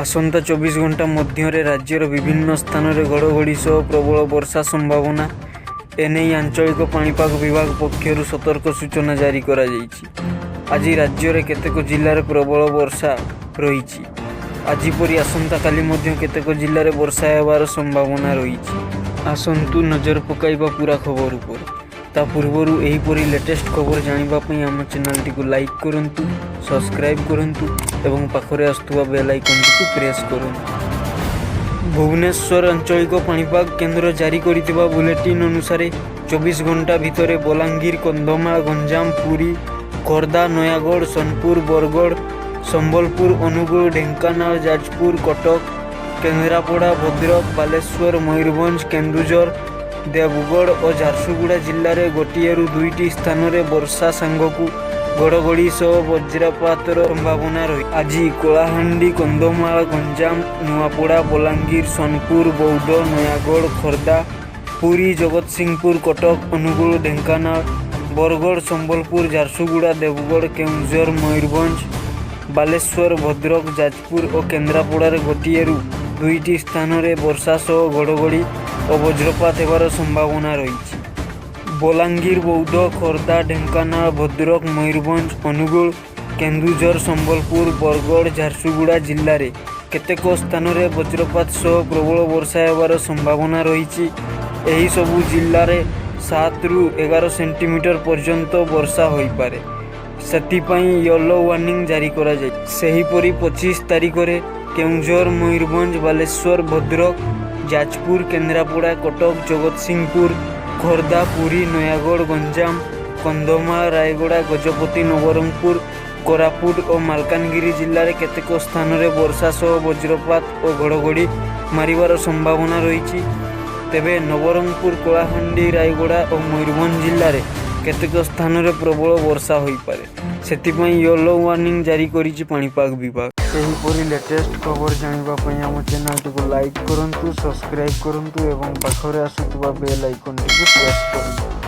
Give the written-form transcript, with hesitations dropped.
ଆସନ୍ତା 24 ଘଣ୍ଟା ମଧ୍ୟରେ ରାଜ୍ୟର ବିଭିନ୍ନ ସ୍ଥାନରେ ଘଡ଼ଘଡ଼ି ସହ ପ୍ରବଳ ବର୍ଷା ସମ୍ଭାବନା। ଏନେଇ ଆଞ୍ଚଳିକ ପାଣିପାଗ ବିଭାଗ ପକ୍ଷରୁ ସତର୍କ ସୂଚନା ଜାରି କରାଯାଇଛି। ଆଜି ରାଜ୍ୟରେ କେତେକ ଜିଲ୍ଲାରେ ପ୍ରବଳ ବର୍ଷା ରହିଛି। ଆଜି ପରି ଆସନ୍ତାକାଲି ମଧ୍ୟ କେତେକ ଜିଲ୍ଲାରେ ବର୍ଷା ହେବାର ସମ୍ଭାବନା ରହିଛି। ଆସନ୍ତୁ ନଜର ପକାଇବା ପୂରା ଖବର ଉପରେ। ତା ପୂର୍ବରୁ ଏହିପରି ଲେଟେଷ୍ଟ ଖବର ଜାଣିବା ପାଇଁ ଆମ ଚ୍ୟାନେଲଟିକୁ ଲାଇକ୍ କରନ୍ତୁ, ସବସ୍କ୍ରାଇବ୍ କରନ୍ତୁ ଏବଂ ପାଖରେ ଆସୁଥିବା ବେଲ୍ ଆଇକନ୍ଟିକୁ ପ୍ରେସ୍ କରନ୍ତୁ। ଭୁବନେଶ୍ୱର ଆଞ୍ଚଳିକ ପାଣିପାଗ କେନ୍ଦ୍ର ଜାରି କରିଥିବା ବୁଲେଟିନ୍ ଅନୁସାରେ, 24 ଘଣ୍ଟା ଭିତରେ ବଲାଙ୍ଗୀର, କନ୍ଧମାଳ, ଗଞ୍ଜାମ, ପୁରୀ, ଖୋର୍ଦ୍ଧା, ନୟାଗଡ଼, ସୋନପୁର, ବରଗଡ଼, ସମ୍ବଲପୁର, ଅନୁଗୁଳ, ଢେଙ୍କାନାଳ, ଯାଜପୁର, କଟକ, କେନ୍ଦ୍ରାପଡ଼ା, ଭଦ୍ରକ, ବାଲେଶ୍ୱର, ମୟୂରଭଞ୍ଜ, କେନ୍ଦୁଝର, ଦେବଗଡ଼ ଓ ଝାରସୁଗୁଡ଼ା ଜିଲ୍ଲାରେ ଗୋଟିଏରୁ ଦୁଇଟି ସ୍ଥାନରେ ବର୍ଷା ସାଙ୍ଗକୁ ଘଡ଼ଘଡ଼ି ସହ ବଜ୍ରପାତର ସମ୍ଭାବନା ରହିଛି। ଆଜି କଳାହାଣ୍ଡି, କନ୍ଧମାଳ, ଗଞ୍ଜାମ, ନୂଆପଡ଼ା, ବଲାଙ୍ଗୀର, ସୋନପୁର, ବୌଦ୍ଧ, ନୟାଗଡ଼, ଖୋର୍ଦ୍ଧା, ପୁରୀ, ଜଗତସିଂହପୁର, କଟକ, ଅନୁଗୁଳ, ଢେଙ୍କାନାଳ, ବରଗଡ଼, ସମ୍ବଲପୁର, ଝାରସୁଗୁଡ଼ା, ଦେବଗଡ଼, କେନ୍ଦୁଝର, ମୟୂରଭଞ୍ଜ, ବାଲେଶ୍ୱର, ଭଦ୍ରକ, ଯାଜପୁର ଓ କେନ୍ଦ୍ରାପଡ଼ାରେ ଗୋଟିଏରୁ ଦୁଇଟି ସ୍ଥାନରେ ବର୍ଷା ସହ ଘଡ଼ଘଡ଼ି ଓ ବଜ୍ରପାତ ହେବାର ସମ୍ଭାବନା ରହିଛି। ବଲାଙ୍ଗୀର, ବୌଦ୍ଧ, ଖୋର୍ଦ୍ଧା, ଢେଙ୍କାନାଳ, ଭଦ୍ରକ, ମୟୂରଭଞ୍ଜ, ଅନୁଗୁଳ, କେନ୍ଦୁଝର, ସମ୍ବଲପୁର, ବରଗଡ଼, ଝାରସୁଗୁଡ଼ା ଜିଲ୍ଲାରେ କେତେକ ସ୍ଥାନରେ ବଜ୍ରପାତ ସହ ପ୍ରବଳ ବର୍ଷା ହେବାର ସମ୍ଭାବନା ରହିଛି। ଏହିସବୁ ଜିଲ୍ଲାରେ 7ରୁ 11 ସେଣ୍ଟିମିଟର ପର୍ଯ୍ୟନ୍ତ ବର୍ଷା ହୋଇପାରେ। ସେଥିପାଇଁ ୟେଲୋ ୱାର୍ଣ୍ଣିଂ ଜାରି କରାଯାଇଛି। ସେହିପରି 25 ତାରିଖରେ କେଉଁଝର, ମୟୂରଭଞ୍ଜ, ବାଲେଶ୍ୱର, ଭଦ୍ରକ, ଯାଜପୁର, କେନ୍ଦ୍ରାପଡ଼ା, କଟକ, ଜଗତସିଂହପୁର, ଖୋର୍ଦ୍ଧା, ପୁରୀ, ନୟାଗଡ଼, ଗଞ୍ଜାମ, କନ୍ଧମାଳ, ରାୟଗଡ଼ା, ଗଜପତି, ନବରଙ୍ଗପୁର, କୋରାପୁଟ ଓ ମାଲକାନଗିରି ଜିଲ୍ଲାରେ କେତେକ ସ୍ଥାନରେ ବର୍ଷା ସହ ବଜ୍ରପାତ ଓ ଘଡ଼ଘଡ଼ି ମାରିବାର ସମ୍ଭାବନା ରହିଛି। ତେବେ ନବରଙ୍ଗପୁର, କଳାହାଣ୍ଡି, ରାୟଗଡ଼ା ଓ ମୟୂରଭଞ୍ଜ ଜିଲ୍ଲାରେ କେତେକ ସ୍ଥାନରେ ପ୍ରବଳ ବର୍ଷା ହୋଇପାରେ। ସେଥିପାଇଁ ୟେଲୋ ୱାର୍ଣ୍ଣିଂ ଜାରି କରିଛି ପାଣିପାଗ ବିଭାଗ। ଏହିପରି ଲେଟେଷ୍ଟ ଖବର ଜାଣିବା ପାଇଁ ଆମ ଚ୍ୟାନେଲଟିକୁ ଲାଇକ୍ କରନ୍ତୁ, ସବସ୍କ୍ରାଇବ୍ କରନ୍ତୁ ଏବଂ ପାଖରେ ଆସୁଥିବା ବେଲ୍ ଆଇକନ୍ଟିକୁ ପ୍ରେସ୍ କରନ୍ତୁ।